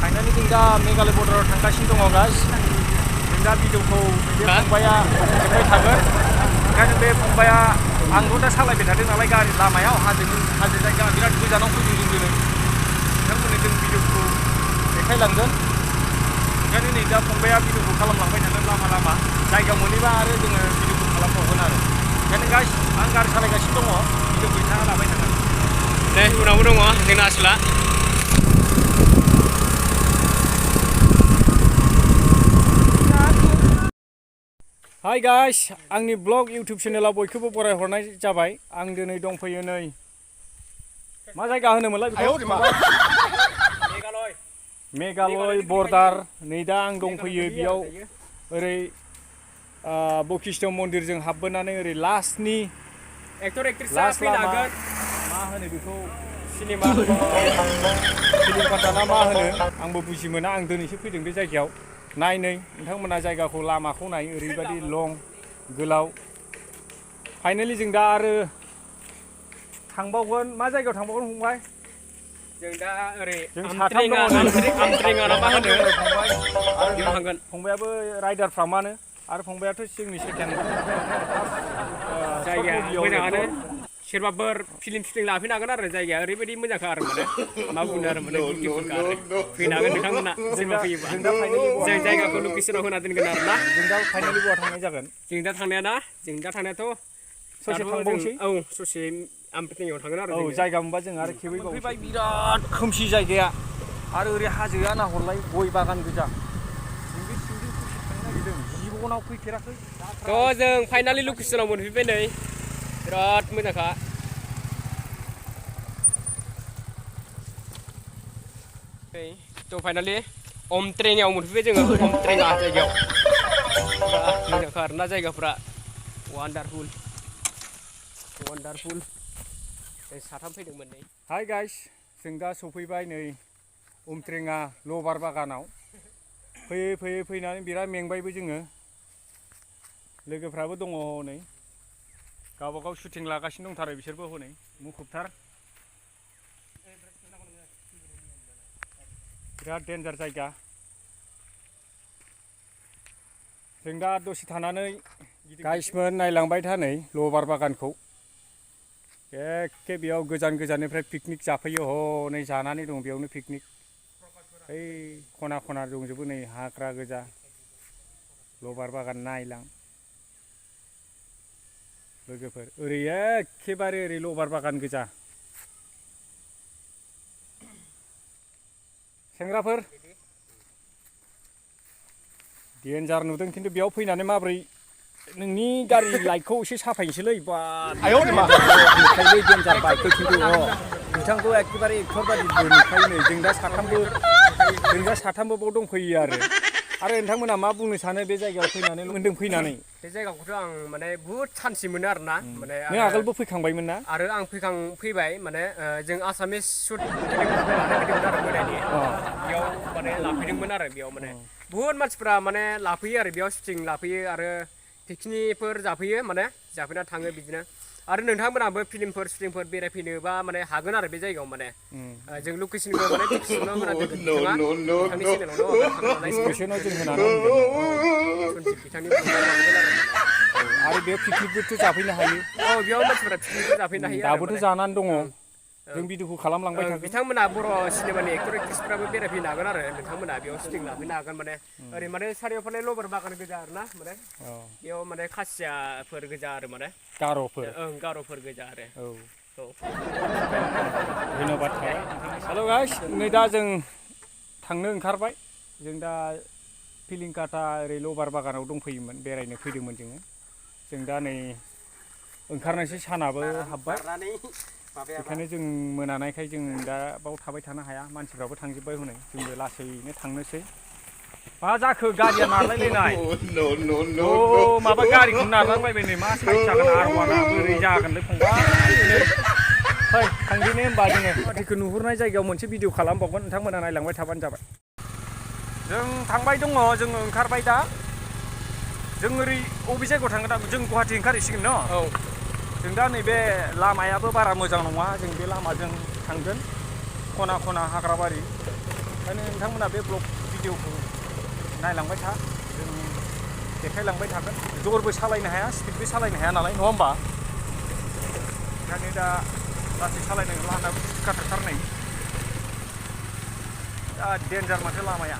Finally जों दा मेघालय बर्डाराव थांगासिनो दङ गाइस। जों दा भिडिअखौ बे फंबाया खेबबाय थागोन। ओंखायनो बे फंबाया आंथ' दा सालायबाय थादों नालाय गारि लामायाव हाजो जायगा बिराद गोजानाव फैदों जों दिनै। नोंथांमोननो जों भिडिअखौ देखायलांगोन। ओंखायनो नै दा फंबाया भिडिअखौ खालामलांबाय थागोन लामा जायगा मोनैबा आरो जोङो भिडिअखौ खालामबावगोन आरो। ओंखायनो गाइस आं गारि सालायगासिनो दङ, भिडिअखौ नोंथाङा लाबाय थागोन। दे उनावबो दङ जोंना आसोला। हाय गाइस, आंनि ब्लग इउटिउब चेनेलाव बयखौबो बरायहरनाय जाबाय। आं दिनै दंफैयो नै मा जायगा होनोमोनलाय बेखौ? मेघालय बर्डार। नै दा आं दंफैयो बेयाव ओरै बशिष्ठ मन्दिरजों हाबबोनानै ओरै लास्टनि लास्ट लामा मा होनो बेखौ फिलिं पाटा ना मा होनो आंबो बुजि मोना। आं दिनैसो फैदों बे जायगायाव। नायनै नोंथांमोना जायगाखौ लामाखौ नाय, ओरैबायदि लं गोलाव। फाइनालि जों दा आरो थांबावगोन। मा जायगायाव थांबावगोन फंबाय? जों दा ओरै जों साथाम दङ। आमट्रेंगा ना मा होनो फंबाय आरो बेयाव थांगोन। फंबायाबो राइडारफ्रामानो आरो फंबायाथ' जोंनि सेकेन्ड जायगाया मोजाङानो। सोरबाफोर फिल्म लाफैनो हागोन आरो जायगाया ओरैबायदि मोजांखा आरो माने मा बुंनो आरो माने बिउटिफुलखा आरो फैनो हागोन नोंथांमोना सोरबा फैयोबा। जों जायगाखौ लकेसनाव होना दोनगोन आरो ना। जों दा फाइनालि बहा थांनाय जागोन? जों दा थांनाया ना, जों दा थांनायाथ' ससे थांबावसै। औ ससे आमट्रेंगायाव थांगोन आरो औ जायगा मोनबा जों आरो खेबैबावसै। बिराद खोमसि जायगाया आरो ओरै हाजोआ नाहरलाय गय बागान गोजा। जों बे सिंजों ससे थांनो नागिरदों, जिबनाव फैफेराखै। थ' जों फाइनालि लकेसनाव मोनफैबाय नै, बिराद मोजांखा। थ' फाइनालि अमट्रेंगायाव मोनफैबाय जोङो। अमट्रेंगा जायगायाव बिराद मोजांखा आरोना जायगाफ्रा वान्डारफुल। जों साथाम फैदोंमोन नै। हाय गाइस, जों दा सफैबाय नै अमट्रेंगा लबार बागानाव। फैयै फैनानै बिराद मेंबायबो जोङो। लोगोफ्राबो दङ हनै गावबागाव शुटिं लागासिनो दंथारो, बिसोरबो हनै मुखुबथार। बिराद डेन्जार जायगा। जों दा दसे थानानै गाइसमोन नायलांबाय था नै लबार बागानखौ। एखे बेयाव गोजान गोजाननिफ्राय पिकनिक जाफैयो। हनै जानानै दं बेयावनो पिकनिक। ओइ खना खना दंजोबो नै हाग्रा गोजा। लबार बागान नायलां लोगोफोर, ओरै एखेबारे ओरै लबार बागान गोजा। सेंग्राफोर डेन्जार नुदों, खिन्थु बेयाव फैनानै माब्रै नोंनि गारि लाइटखौ एसे साफायनोसैलै। बा नुखायोलै डेन्जार बाइकखौ, खिन्थु बिथांखौ एखेबारे एक्टर बादिबो नुखायो नै। जों दा साथामबो बाव दंफैयो आरो नोंथांमोना मा बुंनो सानो बे जायगायाव फैनानै मोन्दों फैनानै? बे जायगाखौथ' आं माने बुहुद सान्थि मोनो आरोना। माने नों आगोलबो फैखांबायमोन ना? आरो आं फैबाय माने जों आसामिस शुट लाफैदोंमोन आरो मोनानि बेयाव माने लाफैदोंमोन आरो बेयाव माने बुहुद मानसिफ्रा माने लाफैयो आरो बेयाव शुटिं लाफैयो आरो पिकनिकफोर जाफैयो, माने जाफैना थाङो बिदिनो। आरो नोंथांमोनाबो फिल्मफोर शुटिंफोर बेरायफैनोबा माने हागोन आरो बे जायगायाव माने जों लकेसनखौ माने डिसक्रिपसनाव होना दोनगोन। बिथाङा बिथांनि चेनेलावनो डिसक्रिपसनाव जों होनानै सनजिब बिथांनि आरो बेयाव पिकनिकबोथ' जाफैनो हायो। औ बेयाव मानसिफोरा पिकनिकबो जाफैनो हायो। दाबोथ' जानानै दङ। जों भिडिअखौ खालामलांबाय थागोन। बिथांमोना बर' सिनेमानि एक्टर एक्ट्रिसफ्राबो बेरायफैनो हागोन आरो नोंथांमोना बेयाव शुटिं लाफैनो हागोन। माने ओरै माने सारिय'फाले लबार बागान गोजा आरोना, माने बेयाव माने खासियाफोर गोजा आरो माने गार'फोर गोजा आरो। औ धन्यबाद थाबाय। हेल' गाइस, नै दा जों थांनो ओंखारबाय। जों दा फिलिंकाटा ओरै लबार बागानाव दंफैयोमोन, बेरायनो फैदोंमोन जोङो। जों दा नै ओंखारनोसै, सानाबो हाबबाय। बेखायनो जों मोनानायखाय जों दा बाव थाबाय थानो हाया। मानसिफ्राबो थांजोब्बाय हनै, जोंबो लासैनो थांनोसै। मा जाखो गारिया नारलायलायनाय? माबा गारिखौ नारलांलायबाय नै। मा साइज जागोन आरवाना, बोरै जागोनलै फंबाय? फै थांदिनि होमबा जोङो। गुवाहाटिखौ नुहुरनाय जायगायाव मोनसे भिडिअ खालामबावगोन, नोंथांमोना नायलांबाय थाबानो जाबाय। जों थांबाय दङ, जोङो ओंखारबाय दा। जों ओरै बबे जायगायाव थांगोन? जों गुवाहाटि ओंखारहैसिगोन न'? औ। जों दा नैबे लामायाबो बारा मोजां नङा, जों बे लामाजों थांगोन। खना खना हाग्राबारि ओंखायनो नोंथांमोना बे ब्लग भिडिअखौ नायलांबाय था जों देखायलांबाय थागोन जरबो सालायनो हाया स्पिडबो सालायनो हाया नालाय नङा होमबा ओंखायनो दा लासै सालायनो लामायाबो खाथारथारनाय दा डेन्जार माथो लामाया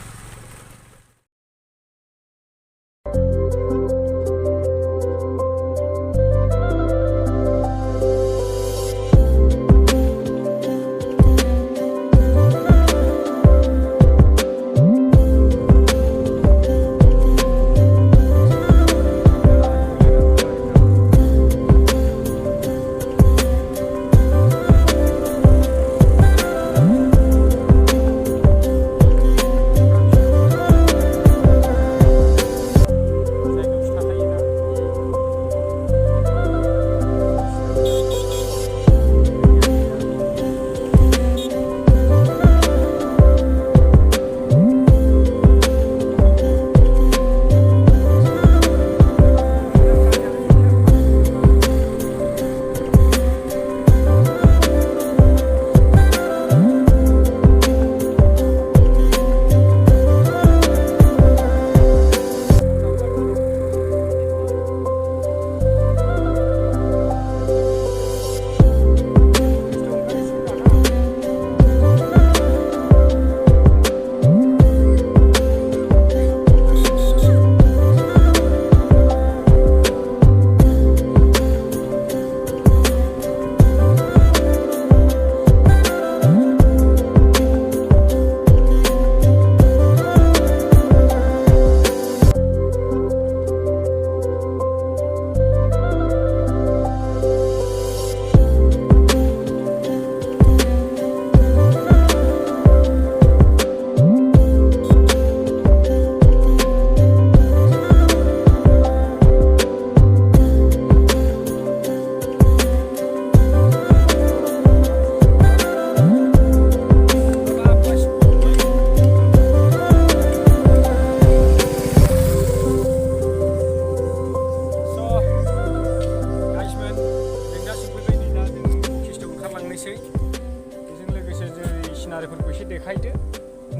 सिनारिफोरखौ एसे देखायदो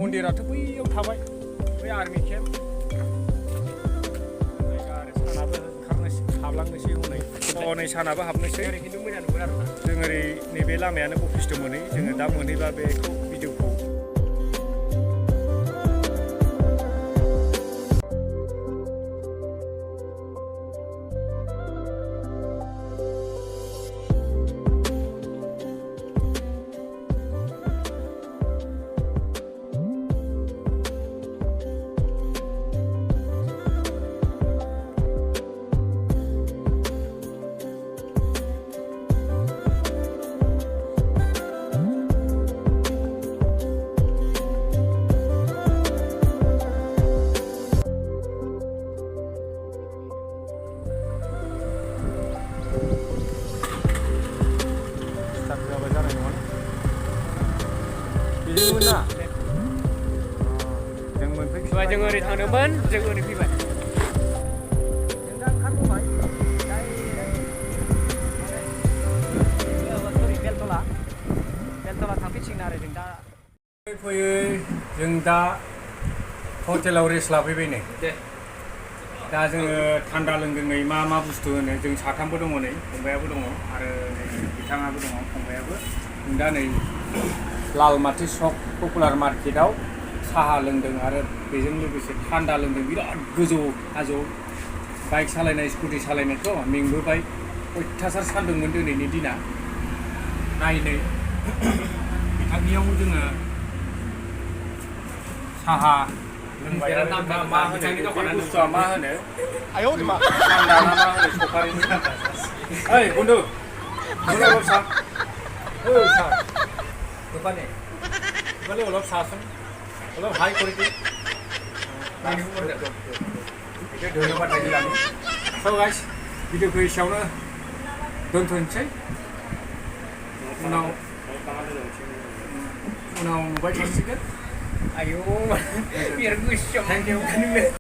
मन्दिराथ' बैयाव थाबाय बै आर्मि केम्प जायगा आरो सानाबो ओंखारनोसै हाबलांनोसै हनै हनै सानाबो हाबनोसै खिन्थु मोजां नुगोन आरोना जों ओरै नैबे लामायानो बखिष्ट मोनहैयो जोङो दा मोनहैबा बेखौ भिडिअखौ बिदिमोन ना जों मोनफैबाय जों ओरै थांदोंमोन जों ओरै फैबाय जों दा ओंखारबोबाय बेलतला थांफिनसिगोन आरो जों दा फैयै जों दा हटेलाव रेस्ट लाफैबाय नै दा जोङो थान्दा लोंदों नै मा बुस्थु होनो जों साथामबो दङ नै फंबायाबो दङ आरो नै बिथाङाबो दङ फंबायाबो जों दा नै लालमाथि सक पपुलार मार्केटाव साहा लोंदों आरो बेजों लोगोसे थान्दा लोंदों बिराद गोजौ हाजोआव बाइक सालायनाय स्कुटि सालायनायथ' मेंबोबाय अयथासार सान्दुंमोन दिनैनि दिना नायनै बिथांनियाव जोङो साहा लोंबाय मा होनो बुस्थुआ मा होनो थान्दा ना मा होनो सफारिनि ओइ बन्धु অলপ চাহ চাহ দোকানে দোকানে অলপ চাহচোন অলপ হাই কৰি দিম ধন্যবাদ থাকিল আমি स' गाइस भिडिअखौ एसेयावनो दोनथ'नोसै उनाव नुबाय थासिगोन आयौ बिराद गोसोआव थेंक इउ